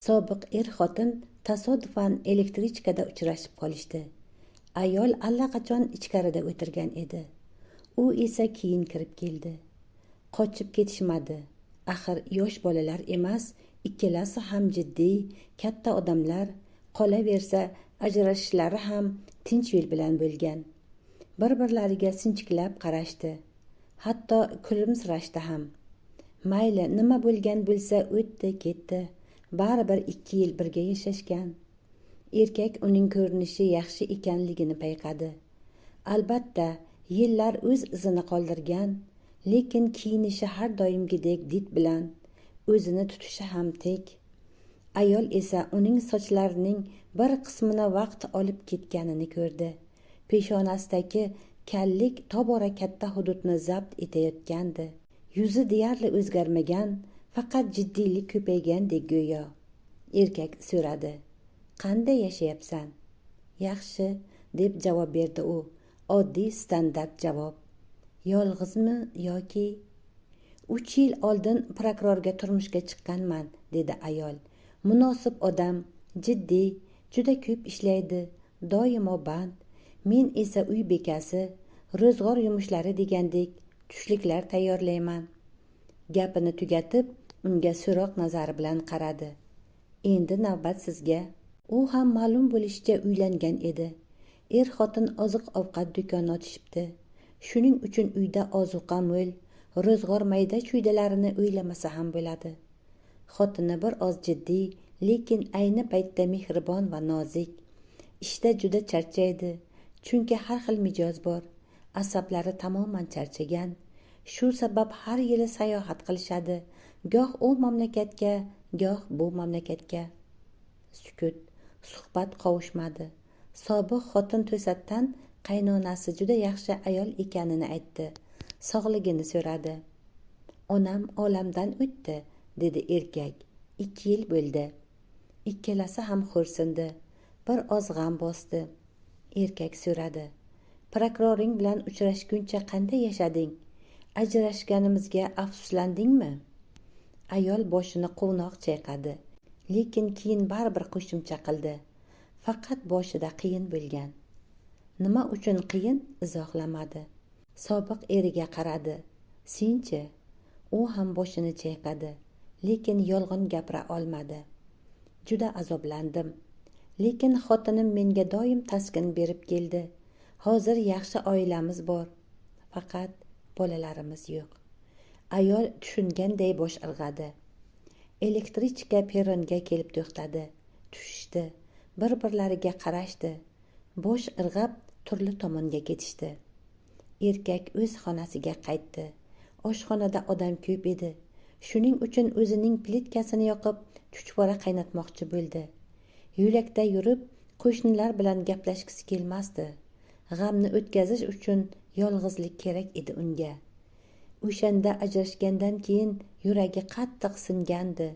Sobiq er-xotin tasodifan elektrichkada uchrashib qolishdi. Ayol allaqachon ichkarida o'tirgan edi. U esa keyin kirib keldi. Qochib ketishmadi. Axir yosh bolalar emas, ikkalasi ham jiddiy, katta odamlar, qolaversa ajrashishlari ham tinch yo'l bilan bo'lgan. Bir-birlariga sinchiklab qarashdi. Hatto kulimsirashdi ham. Mayli, nima bo'lgan bo'lsa o'tdi, ketdi. Baribir 2 yil birga yashashgan. Erkak uning ko'rinishi yaxshi ekanligini payqadi. Albatta, yillar o'z izini qoldirgan, lekin kiyinishi har doimgidek did bilan, o'zini tutishi ham tek. Ayol esa uning sochlarining bir qismini vaqt olib ketganini ko'rdi. Peshonasidagi kallik tobora katta hududni zabt etayotgandi. Yuzi deyarli o'zgarmagan, faqat jiddiylik ko'paygandek go'yo. Erkak so'radi: "Qanday yashayapsan?" "Yaxshi", deb javob berdi u. Oddiy standart javob. "Yolg'izmi yoki?" 3 yil oldin prokurorga turmushga chiqqanman, dedi ayol. "Munosib odam, jiddiy, juda ko'p ishlaydi, doimo band. Men esa uy bekasi, ro'zg'or yumushlari degandek tushliklar tayyorlayman." Gapini tugatib, unga so'roq nazari bilan qaradi. "Endi navbat sizga." U ham ma'lum bo'lishicha uylangan edi. Er-xotin oziq-ovqat do'koni ochishibdi. Shuning uchun uyda ozuqa mo'l, ro'zg'or mayda-chuydalarini o'ylamasa ham bo'ladi. Xotini bir oz jiddiy, lekin ayni paytda mehribon va nozik. Ishda juda charchaydi, chunki har xil mijoz bor. Asablari tamoman charchagan. Shu sabab har yili sayohat qilishadi. Goh u mamlakatga, goh bu mamlakatga. Sukut. Suhbat qovushmadi. Sobiq xotin to'satdan qaynonasi juda yaxshi ayol ekanini aytdi. Sog'ligini so'radi. "Onam olamdan o'tdi", dedi erkak. 2 yil bo'ldi. Ikkalasi ham xo'rsindi. Bir oz g'am bosdi. Erkak so'radi: "Prokuroring bilan uchrashguncha qanday yashading? Ajrashganimizga afsuslandingmi?" Ayol boshini quvnoq chayqadi, lekin keyin baribir qo'shimcha qildi: "Faqat boshida qiyin bo'lgan." Nima uchun qiyin izohlamadi. Sobiq eriga qaradi. "Senchi?" U ham boshini chayqadi, lekin yolg'on gapira olmadi. "Juda azoblandim. Lekin xotinim menga doim taskin berib keldi. Hozir yaxshi oilamiz bor. Faqat bolalarimiz yo'q." Ayol tushunganday bosh irg'adi. Elektrichka perronga kelib to'xtadi. Tushishdi. Bir-birlariga qarashdi. Bosh irg'ab turli tomonga ketishdi. Erkak o'z xonasiga qaytdi. Oshxonada odam ko'p edi. Shuning uchun o'zining plitkasini yoqib, chuchvora qaynatmoqchi bo'ldi. Yo'lakda yurib, qo'shnilar bilan gaplashgisi kelmasdi. G'amni o'tkazish uchun yolg'izlik kerak edi unga. O'shanda ajrashgandan keyin yuragi qattiq singandi.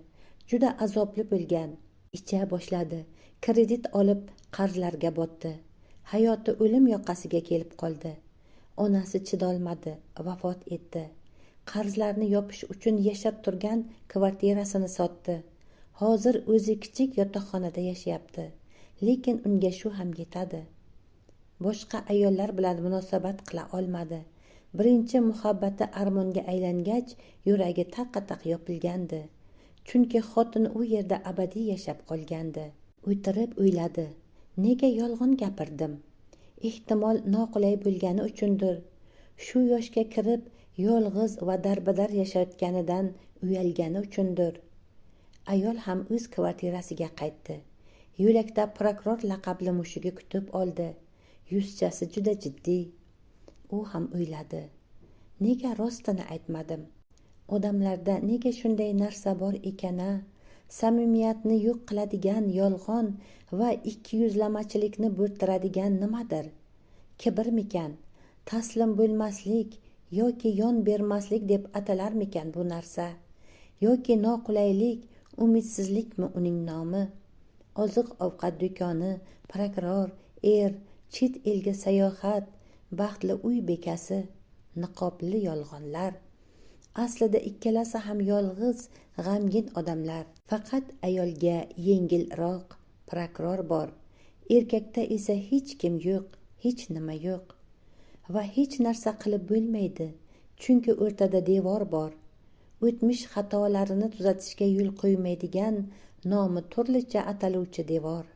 Juda azobli bo'lgan. Icha boshladi. Kredit olib qarzlarga botdi. Hayoti o'lim yoqasiga kelib qoldi. Onasi chidolmadi, vafot etdi. Qarzlarni yopish uchun yashab turgan kvartirasini sotdi. Hozir o'zi kichik yotoqxonada yashayapti, lekin unga shu ham yetadi. Boshqa ayollar bilan munosabat qila olmadi. Birinchi muhabbati armonga aylangach, yuragi taqa-taq yopilgandi. Chunki xotin u yerda abadiy yashab qolgandi. O'tirib o'yladi: nega yolg'on gapirdim? Ehtimol noqulay bo'lgani uchundir. Shu yoshga kirib yolg'iz va darbadar yashayotganidan uyalgani uchundir. Ayol ham o'z kvartirasiga qaytdi. Yo'lakda prokuror laqabli mushugi kutib oldi. Yuzchasi juda jiddiy. U ham o'yladi: nega rostini aytmadim? Odamlarda nega shunday narsa bor ekan-a? Samimiyatni yo'q qiladigan yolg'on va ikkiyuzlamachilikni bo'rttiradigan nimadir? Kibrmikan? Taslim bo'lmaslik yoki yon bermaslik deb atalarmikan bu narsa? Yoki noqulaylik, umidsizlikmi uning nomi? Oziq-ovqat do'koni, prokuror, er, chet elga sayohat, baxtli uy bekasi, niqobli yolg'onlar. Aslida ikkalasi ham yolg'iz, g'amgin odamlar. Faqat ayolga yengilroq prokuror bor, erkakda esa hech kim yo'q, hech nima yo'q. Va hech narsa qilib bo'lmaydi, chunki o'rtada devor bor. O'tmish xatolarini tuzatishga yo'l qo'ymaydigan nomi turlicha ataluvchi devor.